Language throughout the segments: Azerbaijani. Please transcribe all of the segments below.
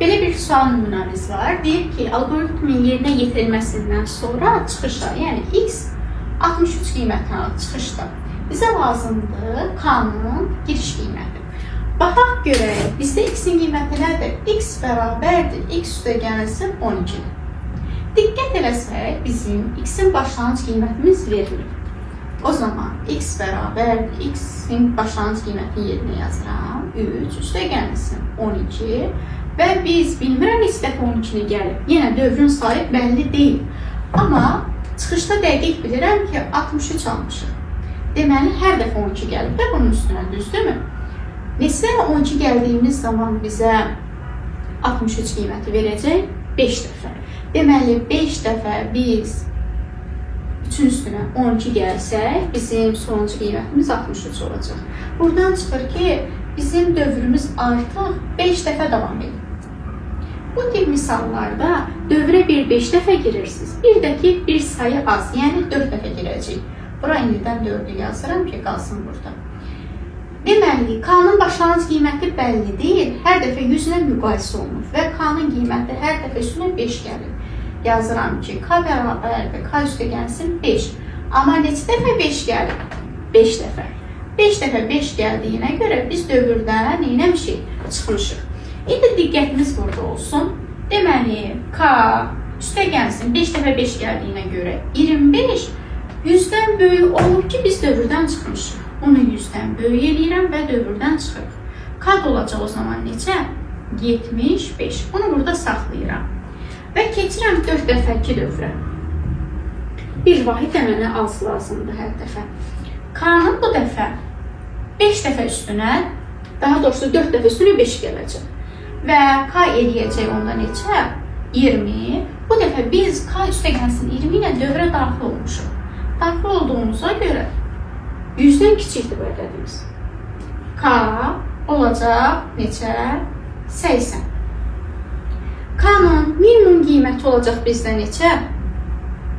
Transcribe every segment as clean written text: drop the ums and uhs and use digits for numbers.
Belə bir sual nümunəmiz var. Deyir ki, alqoritmin yerinə yetirilməsindən sonra çıxışa, yəni x 63 qiymətinə alır çıxışda. Bizə lazımdır k-nın giriş qiyməti. Baxaq görək, bizdə x-in qiyməti nədir? X bərabərdir x üstə gəlsin 12-dir. Diqqət eləsək, bizim x-in başlanğıc qiymətimiz verilib. O zaman x bərabərdir x-in başlanğıc qiymətini yerinə yazıram. 3 üstə gəlsin 12 və biz bilmirəm neçə dəfə 12-ni gəlib. Yenə dövrün sayı bəlli deyil. Amma çıxışda dəqiq bilirəm ki, 63 almışıq. Deməli, hər dəfə 12 gəlib də bunun üstünə, düzdürmü? Neçə dəfə 12 gəldiyimiz zaman bizə 63 qiyməti verəcək? 5 dəfə. Deməli, 5 dəfə biz 3-ün üstünə 12 gəlsək, bizim sonuncu qiymətimiz 63 olacaq. Buradan çıxır ki, bizim dövrümüz artıq 5 dəfə davam edir. Bu tip misallarda dövrə bir 5 dəfə girirsiniz. Bir də ki, bir sayı az, yəni 4 dəfə girəcək. Bura indidən 4-ü yazıram ki, qalsın burada. Deməli, K-nın başlanğıc qiyməti bəlli deyil, hər dəfə 100 ilə müqayisə olunur və K-nın qiyməti hər dəfə üstünə 5 gəlir. Yazıram ki, K bərabərdir, K üstə gəlsin 5. Amma neçə dəfə 5 gəlir? 5 dəfə. 5 dəfə 5 gəldiyinə görə biz dövrdə nə etmişik? Çıxmışıq. İndi diqqətimiz burada olsun. Deməli, K üstə gəlsin 5 dəfə 5 gəldiyinə görə 25 100-dən böyük olub ki, biz dövrdən çıxmışıq. Bunu 100-dən böyük eləyirəm və dövrdən çıxırıq. K da olacaq o zaman neçə? 75. Bunu burada saxlayıram. Və keçirəm 4 dəfəki dövrə. Bir vahid də mənə az lazımdır hər dəfə. K-nın bu dəfə 5 dəfə üstünə, daha doğrusu 4 dəfə üstünə 5 gələcək. Və K eləyəcək onda neçə? 20. Bu dəfə biz K üstə gəlsin 20 ilə dövrə daxil olmuşuq. Daxil olduğumuza görə 100-dən kiçikdir bu ədədimiz. K olacaq neçə? 80. K-nın minimum qiyməti olacaq bizdə neçə?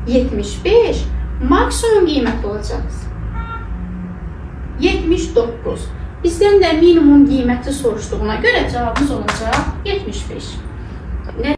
75. Maksimum qiyməti olacaq 79. Bizdən də minimum qiyməti soruşduğuna görə cavabımız olacaq 75. Nə